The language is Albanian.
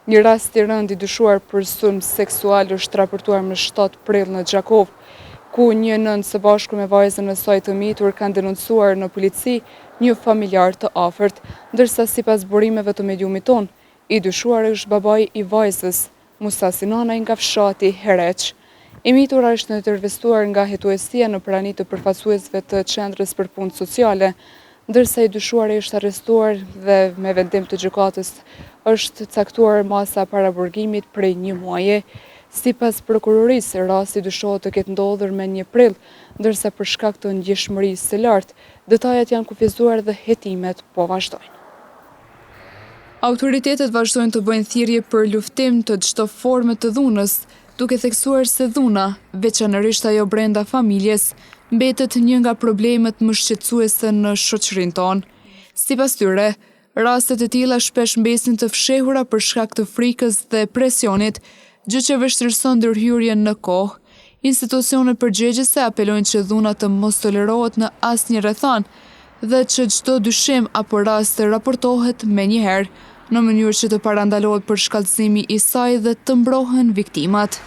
Një rast i rëndë i dyshuar për sulm seksual është raportuar më 7 prill në Gjakovë, ku një nënë së bashku me vajzën e saj të mitur kanë denoncuar në polici një familjar të afërt, ndërsa sipas burimeve të mediumit tonë, i dyshuar është babai i vajzës, Musa Sinanaj nga fshati Hereq. E mitura është intervistuar nga hetuesia në prani të përfaqësuesve të Qendrës për Punë Sociale, ndërsa i dyshuari është arrestuar dhe me vendim të gjykatës është caktuar masa e paraburgimit prej një muaji. Sipas prokurorisë, rasti dyshohet të ketë ndodhur me 1 prill, ndërsa për shkak të ndjeshmërisë së lartë, detajet janë kufizuar dhe hetimet po vazhdojnë. Autoritetet vazhdojnë të bëjnë thirrje për luftim të çdo forme të dhunës, duke theksuar se dhuna, veçanërisht ajo brenda familjes, mbetet një nga problemet më shqetësuese në shoqërinë tonë. Sipas tyre, rastet e tilla shpesh mbesin të fshehura për shkak të frikës dhe presionit, gjë që vështirëson ndërhyrjen në kohë. Institucionet përgjegjëse apelojnë që dhuna të mos tolerohet në asnjë rrethanë dhe që çdo dyshim apo rast të raportohet menjëherë, në mënyrë që të parandalohet përshkallëzimi i saj dhe të mbrohen viktimat.